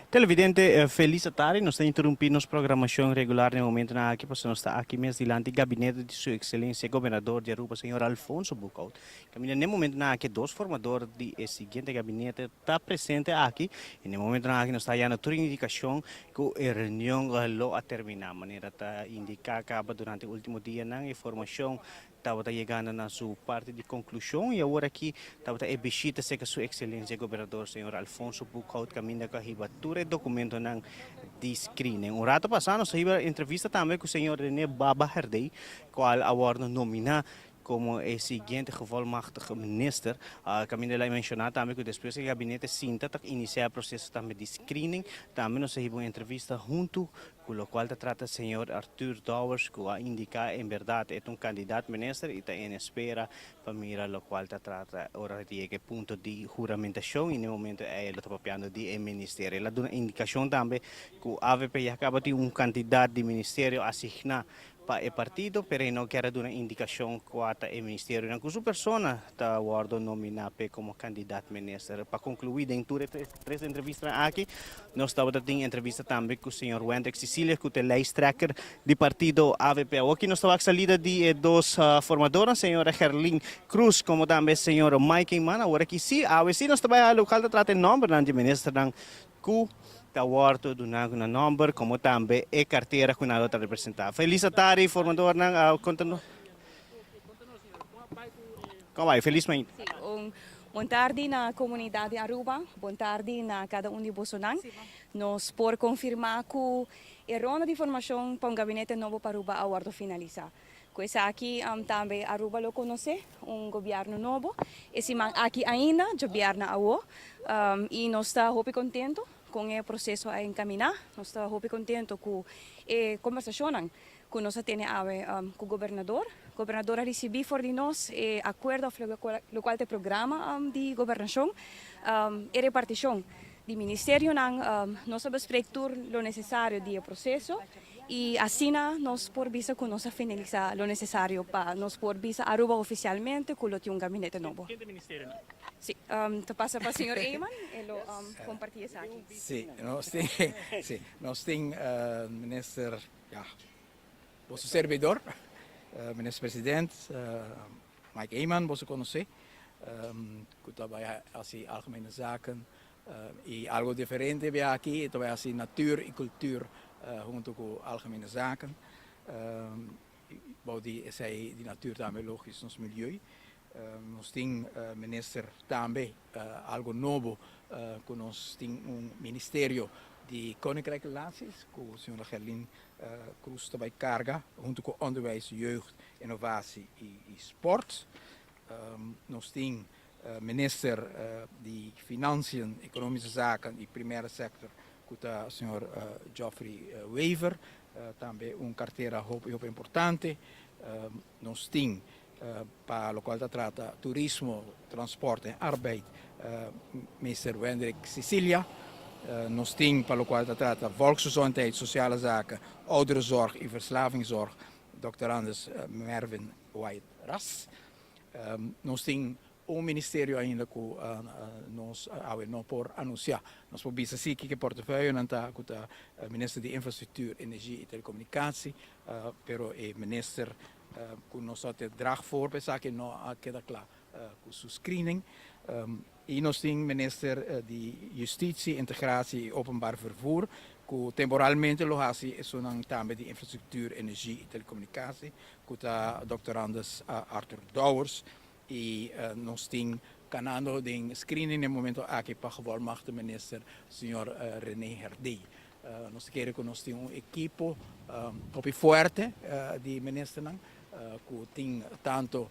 Televidente, felis atardi. Nos ta interumpi nos programacion regular den e momentonan aki pasobra nos ta aki mes dilanti gabinete di Su Excelencia Gobernador di Aruba, Señor Alfonso Boekhoudt. Caminda den e momentonan aki dos formador di e siguiente gabinete ta presente aki y den e momentonan aki nos ta hayando tur indicacion cu e reunion lo a termina. Manera ta indica caba durante e ultimo dianan e formacion tabata yegando na su parti di conclusion y awor aki tabata e bishita cerca su Excelencia Gobernador Señor Alfonso Boekhoudt caminda cu a hiba tur e documentonan di screening. Un rato pasa nos a hiba entrevista tambe cu Señor Rene Baba Herdey cual a wordo nomina como e siguiente gevolmachtige minister. Caminda el a menciona tambe cu despues cu e gabinete sinta ta inicia e proceso tambe di screening. Tambe nos a hiba un entrevista hunto Cu locual ta trata señor Arthur Dowers cu a indica en berdad e ta un candidat minister y ta en espera pa mira locual ta trata ora ta yega e punto di huramentacion y na e momento ey lo ta papiando di e ministerio. El a duna indicacion tambe cu avp ya caba tin un cantidad di ministerio asigna pa e partido, pero e no kier a duna indicacion cua ta e ministerionan cu su persona ta wordo nomina p'e como candidat minister. Pa conclui den tur e tres entrevistanan aki, nos tabata tin entrevista tambe cu señor Wendrick Cecilia cu ta e lijsttrekker di partido avp. Awoki nos ta wak salida di e dos formadornan, señora Gerlin Croes como tambe señor Mike Eman. Awor aki si, awe si nos ta bay a local ta trata e nombernan di ministernan Ku ta wòrdu duná ku nan nòmber komo tambe e kartera ku nan lo ta representá. Felis atari formadornan a konta nos. Kon bai? Felis mainta. Sí, un bon tardi na komunidat di Aruba, bon tardi na kada un di bosonan. Nos por konfirmá ku e ronda di formashon pa un gabinete nobo pa Aruba a wòrdu finalisá. Ku esaki tambe Aruba lo konosé un gobièrnu nobo e siman aki ainda, djobièrnè awo, i nos ta hopi kontentu kon e proseso a enkaminá. Nos ta hopi kontentu ku e kombersashonnan ku nos a tene awe ku gobernador. Gobernador a risibí for di nos e akuerdo òf lokual ta e programa di gobernashon, e repartishon di ministerionan. Nos a besprek tur lo nesesario di e proseso. Y asina nos por bisa cu nos a finalisa lo necesario pa nos por bisa Aruba oficialmente cu lo tin un gabinete nobo. Ken ta e ministerionan? Si, ta pasa pa señor Eman, e lo comparti esaki. Si, nos tin, si, nos tin minister, ya, boso servidor, minister president Mike Eman, boso conoce, cu ta bay haci Algemene Zaken Y algo diferente bia aki ta bay haci natuur y cultuur hunto cu Algemene Zaken. Bou di esey di natuur tambe logisch nos milieu. Nos tin minister tambe algo nobo cu nos tin un ministerio di Koninkrijk Relaties cu señora Gerlien Croes ta bay carga hunto cu Onderwijs, Jeugd, Innovatie y Sport. Nos tin Minister di Financiën, Economische Zaken y Primaire Sector cu ta señor Geoffrey Wever, tambe un cartera hopi hopi importante. Nos tin pa locual ta trata turismo, transporte en arbeid Minister Wendrick Cecilia. Nos tin pa locual ta trata Volksgezondheid, Sociale Zaken, Ouderenzorg y Verslavingszorg Dòkter Anders Mervin White Ras. Nos tin un ministerio ainda ku nos awe no por anunsiá. Nos por bisa si kiko e portefeuillenan ta, ku ta Minister di Infrastructuur, Energie i Telecomunicatie, pero e minister ku nos a te drag voor pa esaki no a keda kla ku su screening. I nos tin Minister di Justitie, Integratie i Openbaar Vervoer ku temporalmente lo hasi esunnan tambe di Infrastructuur, Energie i Telecomunicatie, ku ta Doctorandus Arthur Dowers. I nos tin kanando den screening den momento aki pa Gevolmagte Minister señor Rene Herdé. Nos ta kere ku nos tin un ekipo hopi fuerte di ministernan ku tin tanto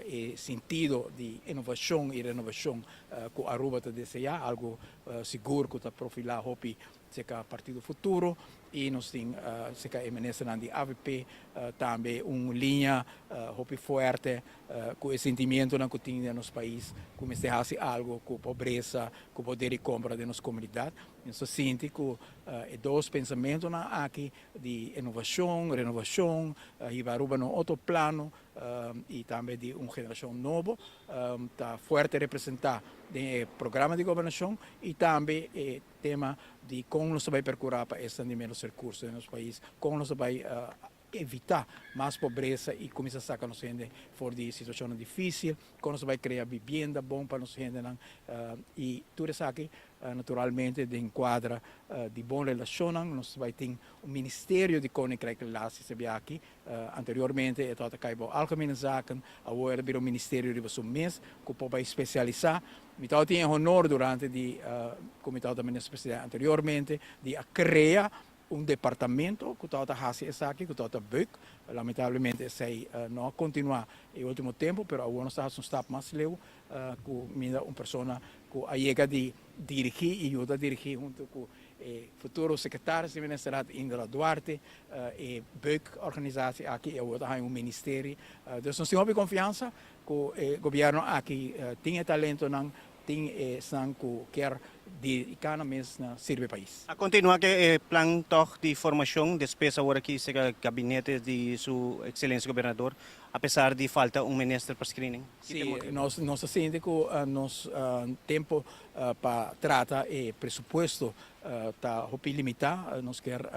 e sentido di inovashon i renovashon ku Aruba ta deseá, algu sigur ku ta profilá hopi serka Partido Futuro i nos tin serka e ministernan di avp tambe un liña hopi fuerte ku e sentimientonan ku tin den nos pais ku mester hasi algu ku pobresa, ku poder di kompra den nos komunidat. Nos ta sinti ku e dos pensamentonan aki di inovashon, renovashon, hiba Aruba na un otro plano. y tambe di un generacion nobo ta fuerte representa den e programa di gobernacion y tambe e tema di con nos ta bay percura pa esnan di menos recurso den nos pais, con nos ta bay evita mas pobresa y cuminsa saca nos hende for di situacionnan dificil, con nos ta bay crea bibienda bon pa nos hendenan y tur esaki naturalmente den cuadra di bon relacionnan. Nos ta bay tin un ministerio di Koninkrijk Relaties ta bia aki. Anteriormente e tabata kai bou Algemene Zaken, awor el a bira un ministerio riba su mes ku por bai spesialisá. Mi tabatin e honor durante di ku mi tabata minister presidente anteriormente di a krea un departamento ku tabata hasi esaki, ku tabata buk. Lamentablemente esei no a kontinuá e último tempu, pero awor nos ta hasi un stap mas leu ku minda un persona ku a yega di dirigí i yuda dirigí huntu ku E futuro sekretaris di Ministerat Indra Duarte, e Beuk organisatie aki e awor ta haña un ministerie. Dus nos tin hopi konfiansa ku e gobièrnu aki tin e talentonan, tin esnan ku kier dediká nan mes na sirbi e pais. A kontinuá ku e plan tòg di formashon despues awor aki serka gabinete di su ekselensia gobernador apesar di falta un minister pa screening. Si, nos ta sinti ku nos tempo Pa trata e presupuesto ta hopi limitá. Nos kier,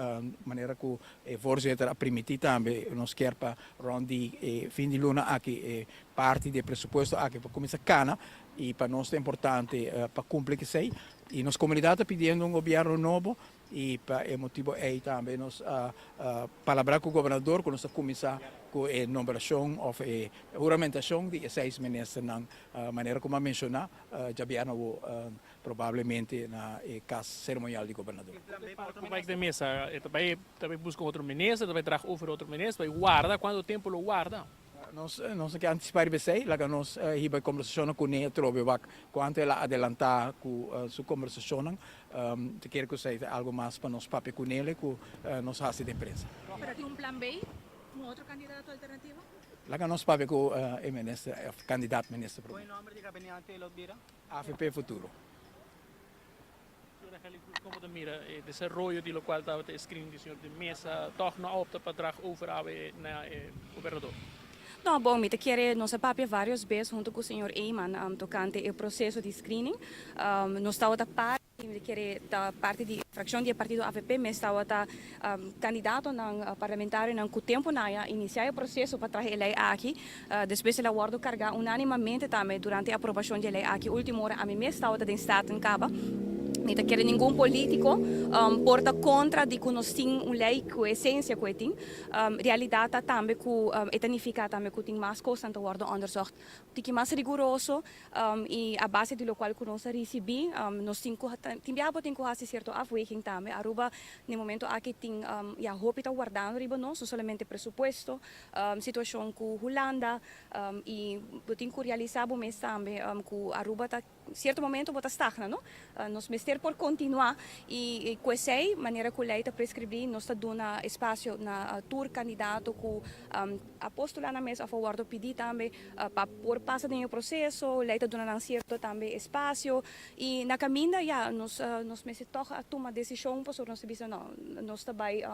manera ku e voorzitter a primiti tambe, nos kier pa rònt di e fin di luna aki e parti di e presupuesto aki por kuminsá kana i pa nos ta importante pa kumpli ku esei. I nos komunidat ta pidiendo un gobièrnu nobo I pa e motibo ei tambe nos a palabrá ku gobernador ku nos ta kuminsá ku e nombrashon òf e huramentashon di e seis ministernan, manera ku mi a menshoná djabièrnè awo probablemente na e kas seremonial di gobernador. Ku Mike de Meza e ta bai ta bai buska otro minister, ta bai traha over otro minister, bai warda, kuantu tempu lo warda? Nos no ke antisipá riba esei, laga nos hiba e kombersashonnan kuné atrobe wak kuantu el a adelantá ku su kombersashonnan. Ta kere ku esei ta algu mas pa nos papia kunele ku nos hasi den prensa. Pero tin un plan B? Un otro kandidato alternativo? Laga nos papia ku e minister òf kandidat minister promé. Kon e nòmber di gabinete lo bira? Avp Futuro. Señora Kelly Cruz, como ta mira e desaroyo di locual tabata e screening di señor de Meza, toch no a opta pa draag over awe na e gobernador? No, bon, mi ta kere nos a papia varios bes hunto cu señor Eman tocante e proceso di screening. Nos tabata parti, mi ta kere ta parti di fraccion di e partido avp mes tabata candidatonan parlamentarionan cu tempo nan a inicia e proceso pa traha e ley aki. Despues el a wordo carga unanimamente tambe durante e aprobacion di e ley aki. Ultimo ora ami mes tabata den Staten caba. Mi ta kere ningun politico por ta contra di cu nos tin un ley cu e esencia cu e tin. Realidad ta tambe cu e ta nifica tambe cu tin mas cosnan ta wordo onderzocht tiki mas riguroso y a base di locual cu nos a ricibi nos tin cu tin biaha bo tin cu haci cierto afweging tambe. Aruba na e momento aki tin ya hopi ta wardando riba nos, no solamente presupuesto, Situacion cu Hulanda y bo tin cu realisa bo mes tambe cu Aruba ta cierto momento bo ta stagna no. Nos mester por continua y cu esey manera cu ley ta prescribi nos ta duna espacio na tur candidato cu a postula nan mes of a wordo pidi tambe pa por pasa den e proceso. Ley ta duna nan cierto tambe espacio y na caminda ya nos nos mester toch a tuma decision pasobra nos ta bisa no nos ta bay.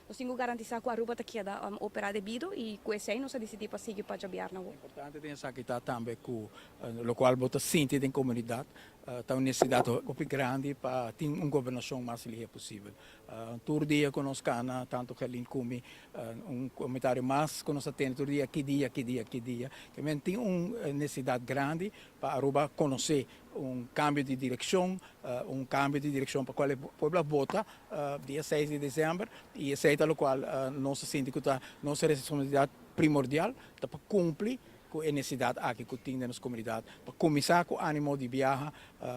Nos tin ku garantisá ku Aruba ta keda operá debido i ku esei nos a disidí pa sigui pa djabièrnè awor. Importante den esaki ta tambe ku lokual bo ta sinti den komunidat ta un nesesidat hopi grandi pa tin un gobernashon mas lihé posibel. Tur dia ku nos kana, tantu Gerlin ku mi, un komentario mas ku nos ta tende tur dia, ki dia, ki dia, ki dia. Ke men tin un nesesidat grandi pa Aruba konosé un kambio di direkshon, un kambio di direkshon pa kual e pueblo a vota dia seis di december y esey ta locual nos ta sinti cu ta nos responsabilidad primordial ta pa cumpli cu e necesidad aki cu tin den nos comunidad pa cuminsa cu animo di biaha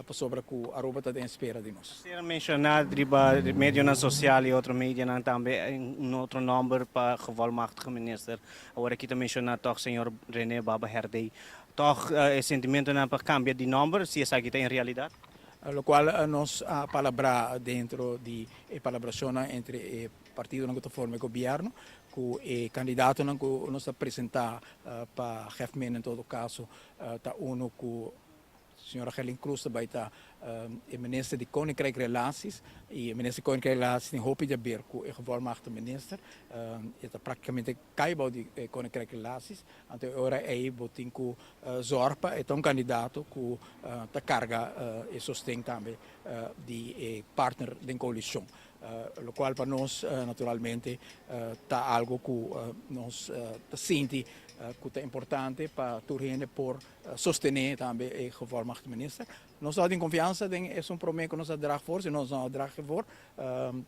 pasobra cu Aruba ta den espera di nos. A ser menciona riba medionan social y otro medianan tambe un otro nomber pa gevolmachtige minister. Awor aki ta menciona toch señor Rene Baba Herdey. Toch e sentimentonan pa cambia di nomber si esaki ta en realidad? Locual nos a palabrá dentro di e palabracionnan entre e partidonan cu ta forma e gobierno cu e candidatonan cu nos ta presenta pa Hefmin en todo caso ta uno cu Señora Gerlin Cruz ta bai ta e minister di Koninkrijk Relaties y e minister di Koninkrijk Relaties tin hopi di haber cu e gevolmachtigde minister. E ta practicamente cay bao di Koninkrijk Relaties. Anto e ora ey bo tin cu zorg pa e ta un candidato cu ta carga e sosten tambe di e partner den coalicion. Locual pa nos naturalmente ta algo cu nos ta sinti cu ta importante pa tur hende por sostené tambe e gevolmachtigde minister. Nos ta tin confiansa den esun prome cu nos a draag voor, si nos no a draag voor.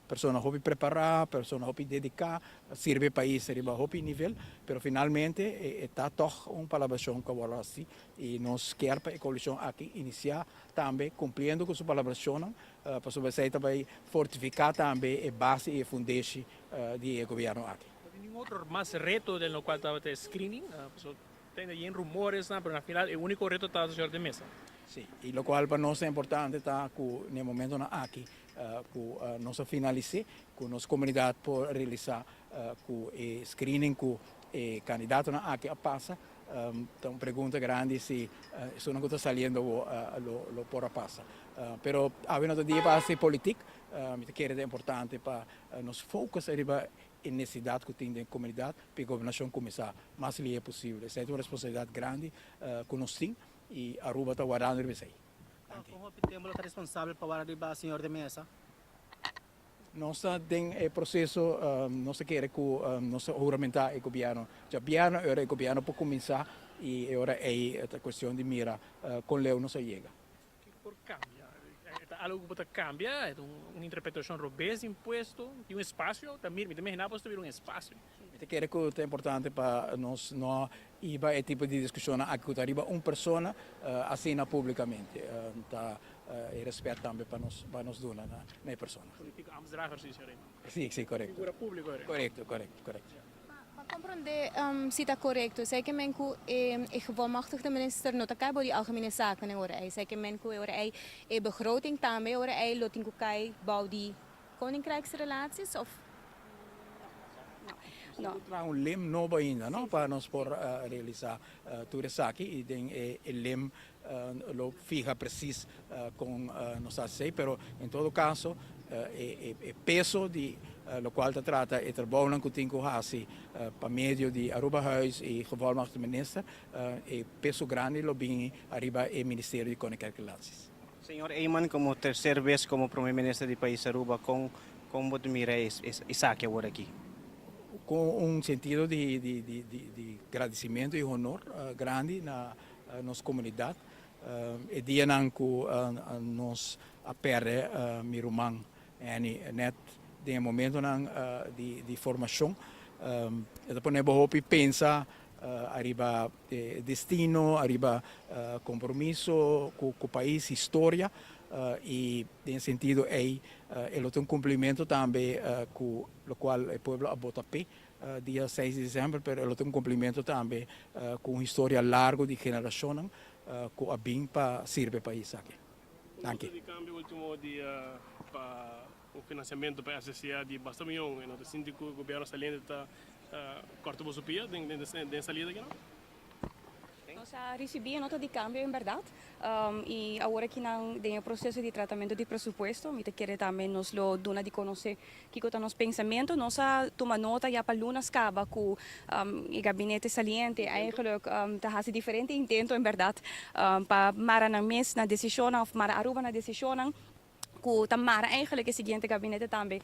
Persona hopi prepara, persona hopi dedica, sirbi e pais riba hopi nivel, pero finalmente e ta toch un palabracion cu a worde haci y nos kier pa e coalicion aki inicia tambe cumpliendo cu su palabracionnan, pasobra esey ta bay fortifica tambe e base y e fundeshi di e gobierno aki. No tin ningun otro mas reto den locual tabata e screening? Tende yen rumoresnan, pero na final e unico reto ta señor de Meza. Sí, y locual pa nos ta importante ta cu na e momentonan aki cu nos a finalise, cu nos comunidad por realisa cu e screening cu e candidatonan aki a pasa. Ta un pregunta grandi si esunnan cu ta saliendo awo lo por a pasa. Pero awe no ta dia pa haci politic, mi ta kere ta importante pa nos focus ariba E nesesidat ku tin den komunidat pa e gobernashon kuminsá mas lihe posibel. Esei ta un responsabilidat grandi ku nos tin i Aruba ta wardando riba esei. Danki. Kon hopi tempu lo ta responsabel pa warda riba señor de Meza? Nos ta den e proseso, nos ta kere ku nos ta huramentá e gobièrnu djabièrnè, e ora e gobièrnu por kuminsá i e ora ei ta kuestion di mira kon leu nos a yega. Kiko por kambia? E ta algu ku bo ta kambia? E ta un interpretashon robes di impuesto? Tin un espasio? Ta mira, mi ta imaginá bo ta bira un espasio. Mi ta kere ku ta importante pa nos no hiba e tipo di diskushonnan aki ku ta riba un persona asina publikamente. Ta e rèspèt tambe pa nos pa nos duna na e persona. Politiko ambtsdrager si, señor Eman. Si, si, korekto. Figura públiko ere. Korekto, korekto, korekto. Pa comprende si ta corecto, esey ke men cu e gevolmachtigde minister no ta cay bou di algemene zaken e ora ey. Esey ke men cu e ora ey e begroting tambe e ora ey lo tin cu cay bou di Koninkrijksrelaties of? No. Nos traha un lem nobo ainda no pa nos por realisa tur esaki y den e lem lo fiha precies con nos ta haci esey, pero en todo caso e peso di locual ta trata e trabounan cu tin cu haci pa medio di Arubahuis y Gevolmachtigde Minister, e peso grandi lo bini ariba e Ministerio di Koninkrijke Relaties. Señor Eman, como tercer bes como Prome Minister di pais Aruba, con con bo ta mira esaki awor aki? Cu un sentido di di gradicimento y honor grandi na nos comunidad. E dianan cu nos a perde mi ruman Annie net den e momentonan di formacion, e ta pone bo hopi pensa ariba e destino, ariba compromiso cu pais, historia y den e sentido ey e lo ta un cumplimento tambe cu locual e pueblo a bota p'e dia seis di december, pero e lo ta un cumplimento tambe cu un historia largo di generacionnan cu a bin pa sirbi e pais aki. Danki. Un di cambio ultimo dia pa un financiamento pa FCCA di basta miyon e no ta sinti cu gobierno saliente ta corta boso pia den salida aki no? Nos a ricibi e nota di cambio en berdad y awor aki nan den e proceso di tratamento di presupuesto mi ta kere tambe nos lo duna di conoce kico ta nos pensamento. Nos a tuma nota ya pa lunas caba cu e gabinete saliente eigenlijk ta haci diferente intento en berdad pa mara nan mes na decisionnan of mara Aruba na decisionnan. Ku ta mara eigenlijk e siguiente gabinete tambe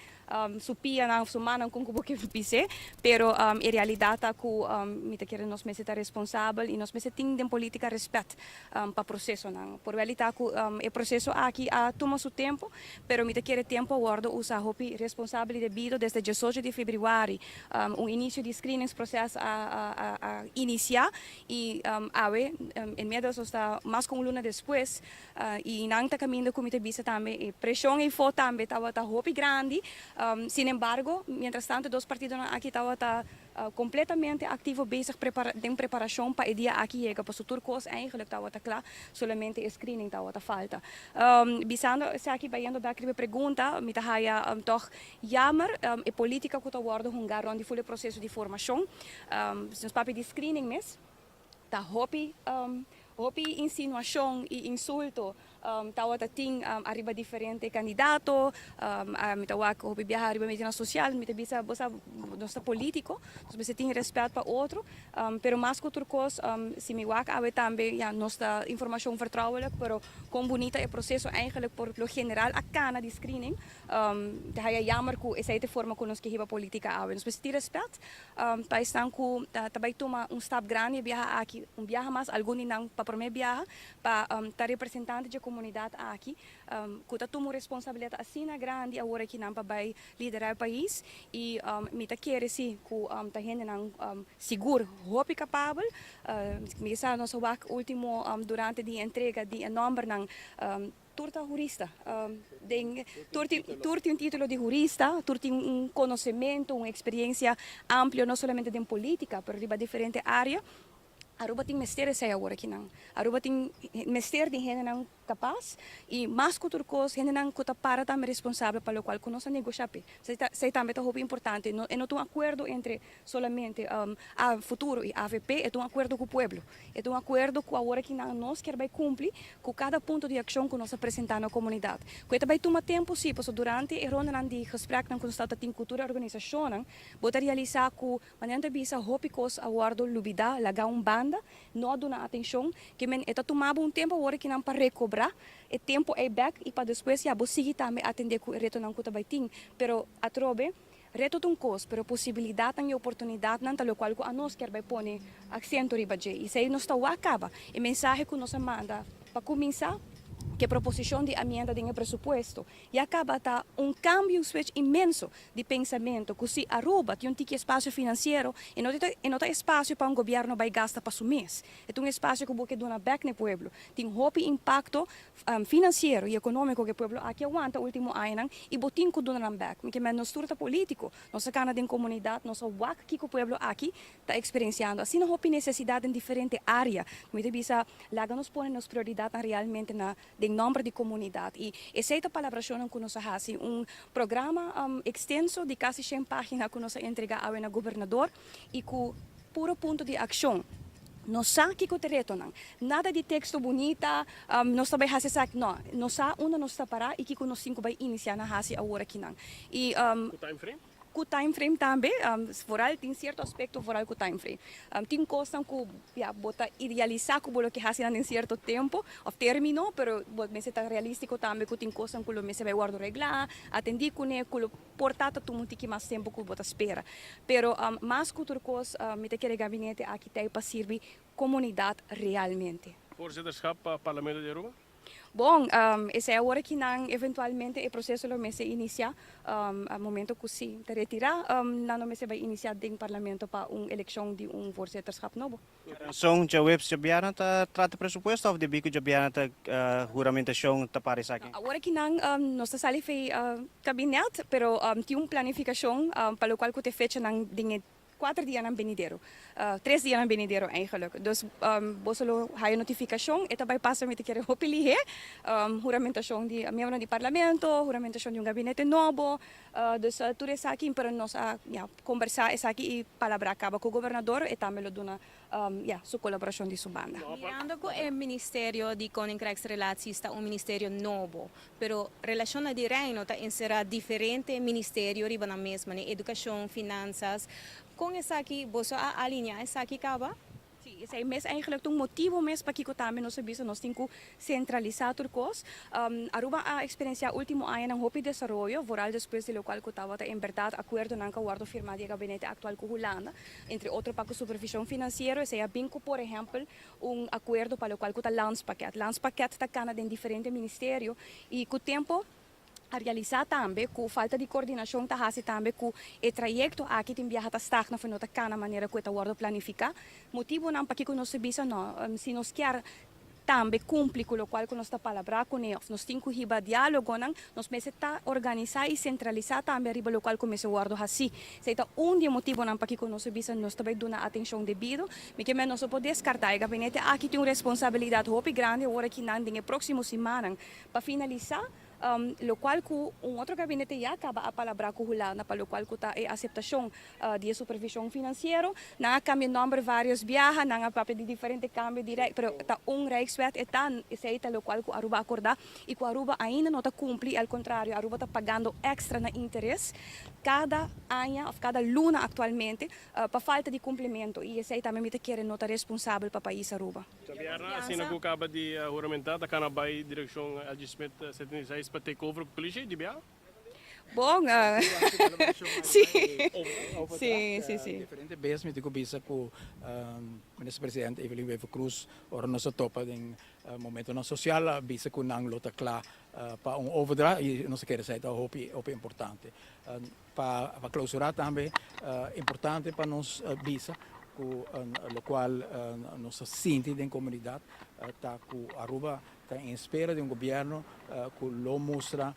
su pianan of su mannan kon ku bo ke bis'é, pero e realidat ta ku mi ta kere nos mester ta responsabel i nos mester tin den politika respèt pa prosesonan. Por wèl i ta ku e proseso aki a tuma su tempu, pero mi ta kere tempu a wòrdu usá hopi responsabel i debido desde diesocho di febrüari un inisio di screeningsproces a a inisiá i awe inmiddels nos ta mas ku un luna despues I nan ta kaminda ku mi ta bisa tambe e preshon eifó tambe tabata hopi grandi. Sin embargo, mientras tanto dos partidonan aki tabata kompletamente aktivo bezig den preparashon pa e dia aki yega, pasobra tur kos eigenlijk tabata kla, solamente e screening tabata falta. Bisando esaki, bayendo bek riba e pregunta, mi ta haya tòg jammer e politika ku ta wòrdu hungá rònt di ful e proseso di formashon. Si nos papia di screening mes, ta hopi. Hopi insinuashon i insulto tawata tin ariba diferente kandidato. Mi ta wak hopi biaha ariba medionan sosial, mi ta bisa bo sa nos ta politiko, nos mester tin rèspèt pa otro, pero mas ku tur kos si mi wak awe tambe ya nos ta informashon vertrouwelijk, pero kon bunita e proseso eigenlijk por lo general a kana di screening, ta haya jammer ku esei ta e forma ku nos ke hiba politika awe. Nos mester tin rèspèt Pa esnan ku ta bai tuma un stap grandi e biaha aki, un biaha mas, algun di nan pa promé biaha, pa ta representante dje komunidat aki, ku ta tuma un responsabilidat asina grandi awor aki nan pa bai liderá e pais. I mi ta kere si ku ta hendenan sigur hopi kapabel. Mi sa nos a wak último durante di e entrega di e nòmbernan. Tur ta hurista. Den tur tin tur tin un titulo di hurista, tur tin un konosementu, un eksperiencia amplio no solamente den politica pero riba diferente area. Aruba tin mester esei awor akinan. Aruba tin mester di hendenan kapas i mas ku tur kos hendenan ku ta para tambe responsabel pa lokual ku nos a negosha p'e. Esei tambe ta hopi importante. No e no ta un akuerdo entre solamente a Futuro i avp, e ta un akuerdo ku pueblo. E ta un akuerdo ku awor aki nan nos kier bai kumpli ku kada punto di akshon ku nos a presentá na komunidat. Ku e ta bai tuma tempu sí, pasobra durante e rondanan di gespreknan ku nos tabata tin ku tur e organisashonnan, bo ta realisá ku manera nan ta bisa hopi kos a wòrdu lubidá, lagá un banda, no a duna atenshon. Ke men e ta tuma bo un tempu awor aki nan pa rekobrá e tempu ei bèk i pa despues ya bo sigui tambe atendé ku e retonan ku ta bai tin. Pero atrobe. Reto ta un kos, pero posibilidatnan i oportunidatnan ta lokual ku anos kier bai pone aksento riba dje. I esei nos ta wak kaba. E mensahe ku nos a manda pa kuminsá ku e proposishon di amienda den e presupuesto ya kaba ta un kambio, un switch inmenso di pensamentu ku si Aruba tin un tiki espasio finansiero e no e no ta espasio pa un gobièrnu bai gasta pa su mes. E ta un espasio ku bo ke duna bèk na e pueblo. Tin hopi impakto Finansiero i ekonómiko ku e pueblo aki a wanta último añanan i bo tin ku duna nan bèk. Mi ke men nos tur ta polítiko, nos a kana den komunidat, nos a wak kiko pueblo aki ta eksperensiando. Asina hopi nesesidat den diferente área. Mi ta bisa laga nos pone nos prioridatnan realmente na den nòmber di komunidat. I esei ta palabrashonnan ku nos a hasi. Un programa ekstenso di kasi shen página ku nos a entregá awe na gobernador i ku puro punto di akshon. Nos sa kiko ta e retonan. Nada di teksto bunita, nos ta bai hasi esaki. No, nos sa unda nos ta pará i kiko nos tin ku bai inisiá na hasi awor akinan. I Ku time frame? Ku time frame tambe. Vooral tin sierto aspekto vooral ku time frame. Tin kosnan ku ya bo ta idealisá ku bo lo ke hasi nan den sierto tempu òf término, pero bo mester ta realístiko tambe ku tin kosnan ku lo mester bai wòrdu reglá, atendí kuné, ku lo. Por ta ta tuma un tiki mas tempu ku bo ta spera. Pero mas ku tur kos mi ta kere gabinete aki ta ei pa sirbi komunidat realmente. Voorzitterschap pa Parlamento di Aruba? Bon, esei awor aki nan eventualmente e proseso lo mester inisiá momento ku si ta retirá nan lo mester bai inisiá den Parlamento pa un elekshon di un voorzitterschap nobo. Son djaweps djabièrnè ta trata presupuesto òf debí ku djabièrnè ta huramentashon ta para esaki? Awor aki nan nos ta sali fei kabinet pero tin un planifikashon pa lokual ku ta e fechanan den e kuater dianan benidero, tres dianan benidero eigenlik. Dus boso lo haya notifikashon, e ta bai pasa mi ta kere hopi lihé, huramentashon di miembronan di parlamento, huramentashon di un gabinete nobo, Dus tur esaki pero nos a ya kombersá esaki i palabrá kaba ku gobernador e tambe lo duna ya su kolaborashon di su banda. Mirando ku e ministerio di Koninkrijksrelaties ta un ministerio nobo, pero Relashonnan di Reino ta enserá diferente ministerio riba nan mes, manera edukashon, finansas, kon esaki boso a alineá esaki kaba? Sí, esei mes eigenlijk ta un motibo mes pakiko tambe nos a bisa nos tin ku sentralisá tur kos. Aruba a eksperensiá último añanan hopi desaroyo, vooral despues di lokual ku tabata en bèrdat akuerdonan ku a wòrdu firmá di e gabinete aktual ku Hulanda, entre otro pa ku supervishon finansiero. Esei a bin ku por ehèmpel un akuerdo pa lokual ku ta landspakket. Landspakket ta kana den diferente ministerio i ku tempo, A realisá tambe ku falta di kordinashon ta hasi tambe ku e trayekto aki tin biaha ta stagna of e no ta kana manera ku e ta wòrdu planifiká. Motibunan pakiko nos ta bisa no, si nos kier tambe kumpli ku lokual ku nos ta palabrá kuné òf nos tin ku hiba diálogonan, nos mester ta organisá i sentralisá tambe ariba lokual ku mester wòrdu hasí. Esei ta un di e motibunan pakiko nos ta bisa nos ta bai duna atenshon debido. Mi ke men nos no por deskartá e gabinete aki tin un responsabilidat hopi grandi awor aki nan den e próksimo simannan pa finalisá. Locual cu un otro gabinete ya caba a palabra cu Hulanda pa locual cu ta e aceptacion di e supervision financiero. Nan a cambia nomber varios biaha, nan a papia di diferente cambio di rijk, pero ta un Rijkswet e ta, esey ta locual cu Aruba a acorda y cu Aruba ainda no ta cumpli, al contrario Aruba ta pagando extra na interes cada aña of cada luna actualmente pa falta di cumplimento y esey tambe mi ta kere no ta responsabel pa pais Aruba. Djabièrnè asina ku kaba di huramentá ta kana bai direkshon LG Smith 76 pa take over ku polisha di bia. Bon, si, si, si, si. Diferente bes mi tin ku bisa ku Minister Presidente Evelyn Wever-Croes ora nos a topa den momentonan sosial a bisa ku nan lo ta kla pa un overdracht i nos a kere esei ta hopi hopi importante. Pa clausura tambe importante pa nos bisa cu locual nos ta sinti den comunidad ta cu Aruba ta en espera di un gobierno cu lo mustra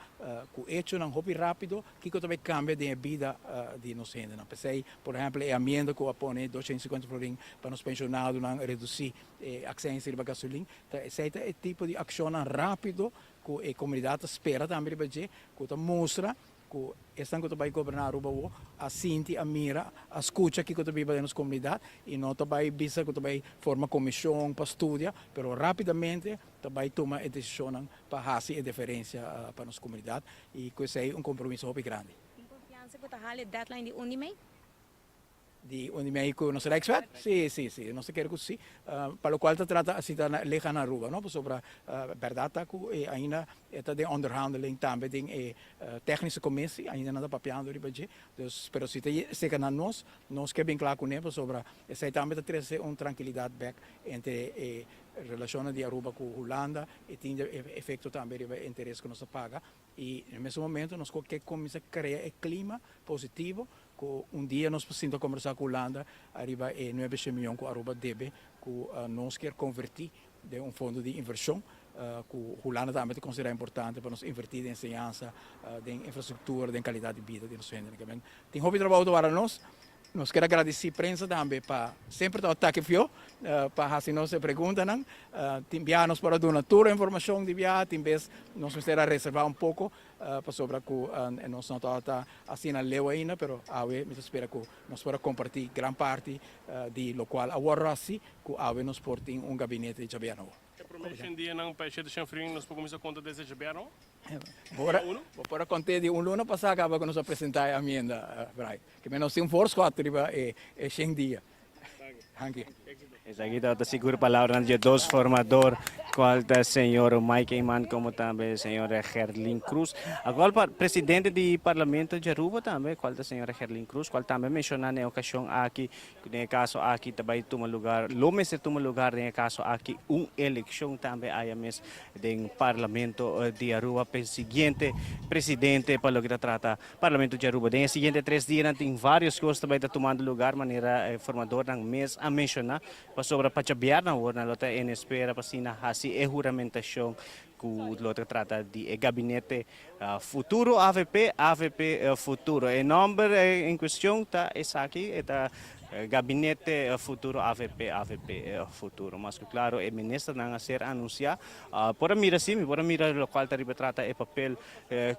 cu hechonan hopi rapido kico ta bay cambia den e bida di nos hendenan. P'esey por ehempel e amienda cu a pone 250 florin pa nos pensionadonan reduci e accijns riba gasolin ta esey ta e tipo di accionnan rapido cu e comunidad ta spera tambe riba dje cu ta mustra Ku esnan ku ta bai goberná Aruba awo a sinti, a mira, a skucha kiko ta biba den nos komunidat i no ta bai bisa ku ta bai forma komishon pa studia, pero rápidamente ta bai tuma e desishonnan pa hasi e diferensia pa nos komunidat i ku esei un kompromiso hopi grandi. Tin konfiansa ku ta hala e deadline di un di mei? Di un di mei ku nos Rijkswet? Si, si, si. Nos ta kere ku si. Pa lokual ta trata asi ta lega na Aruba, no? Pasobra bèrdat ta ku e ainda e ta den onderhandeling tambe den e technische commissie, ainda nan ta papiando riba dje. Dus, pero si ta seka na nos, nos ke bin kla kuné pasobra esei tambe ta trese un trankilidat bèk entre e relashonnan di Aruba ku Hulanda i tin efekto tambe riba e interes ku nos ta paga. I na e mesun momento nos ke kuminsá krea e klima positivo Ku un dia nos por sinta kombersá ku Hulanda ariba e nuebe shen miyon ku Aruba debe ku nos kier konvertí den un fondo di invershon ku Hulanda tambe ta konsiderá importante pa nos invertí den enseñansa, den infrastruktura, den kalidat di bida di nos hendenan. Tin hopi trabou ta wara nos. Nos kier a gradisí prensa tambe pa semper ta atake fio pa hasi nos e preguntanan. Tin biaha nos por a duna tur e informashon di biaha, tin bes nos mester a reservá un poko pasobra ku nos no tabata asina leu ainda, pero awe mi ta spera ku nos por a kompartí gran parti di lokual a wòrdu hasi, ku awe nos por tin un gabinete di djabièrnè awor. E promé shen dianan pa e shete shen frin nos por kuminsá konta desde djabièrnè awor? Bo por a kont'é di un luna pasá kaba ku nos a presentá e amienda, Brian. Ke nos tin un voorschot riba e shen dia. Danki. Esaki tabata sigur palabranan dje dos formador, cual ta señor Mike Eman como tambe señor Gerlin Cruz. Actual presidente di Parlamento di Aruba tambe, cual ta señora Gerlin Cruz, cual tambe menciona na e ocasion aki, cu den e caso aki ta bay tuma lugar, lo mester tuma lugar den e caso aki un eleccion tambe aya mes den Parlamento di Aruba p'e siguiente presidente pa loke ta trata Parlamento di Aruba. Den e siguiente tres dianan tin varios cos ta bay ta tumando lugar manera e formadornan mes a menciona pasobra pa djabièrnè awor nan lo ta en espera pa asina haci e huramentacion cu lo ta trata di e gabinete futuro avp, avp futuro. E nomber en cuestion ta esaki, e ta Gabinete futuro avp, avp futuro. Mas cu claro e ministernan a ser anuncia. Por a mira si, mi por a mira locual ta riba trata e papel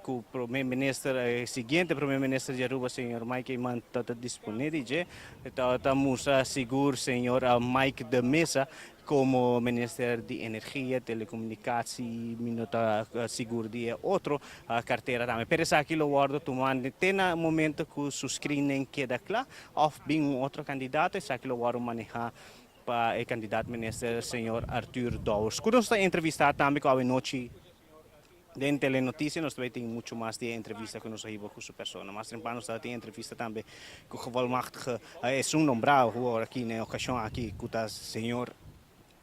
Cu Prome Minister, e siguiente Prome Minister di Aruba, señor Mike Eman ta ta dispone di dje. Ta ta mustra sigur señor Mike de Meza como Minister di Energia, Telecomunicatie, mi no ta sigur di e otro cartera tambe. Pero esaki lo wordo tuma te na momento cu su screening keda cla of bin un otro candidato, esaki lo wordo maneha pa e candidaat minister señor Arthur Dowers. Cu nos ta entrevista tambe cu awe nochi. Den Telenoticia nos ta bay tin mucho mas di e entrevista cu nos a hiba cu su persona. Mas temprano nos tabata tin entrevista tambe cu gevolmachtige esun nombra awor aki na e ocasion aki cu ta señor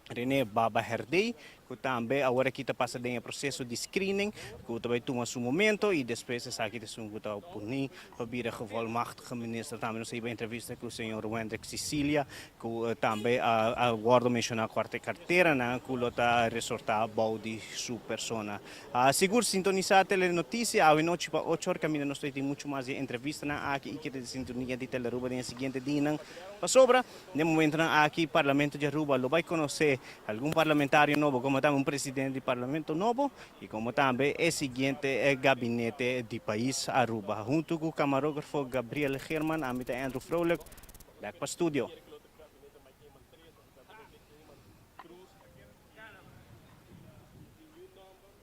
Rene Baba Herdey cu tambe awor aki ta pasa den e proceso di screening cu ta bay tuma su momento y despues esaki ta esun cu ta poni pa bira gevolmachtige minister. Tambe nos a hiba entrevista cu señor Wendrick Cicilia Ku tambe a wòrdu menshoná kuarte karteranan ku lo ta resortá bou di su persona. Sigur sintonisá Telenotisia awe nochi pa ocho or kaminda nos ta tin muchu mas di e entrevistanan aki i keda di sintonia di Telearuba den e siguiente dianan. Pasobra den momentonan aki Parlamento di Aruba lo bai konosé algun parlamentario nobo komo. tambe un presidente di parlamento nobo y como tambe e siguiente gabinete di pais Aruba. Hunto cu camarógrafo Gabriel German, ami ta Andrew Froelich, back pa studio.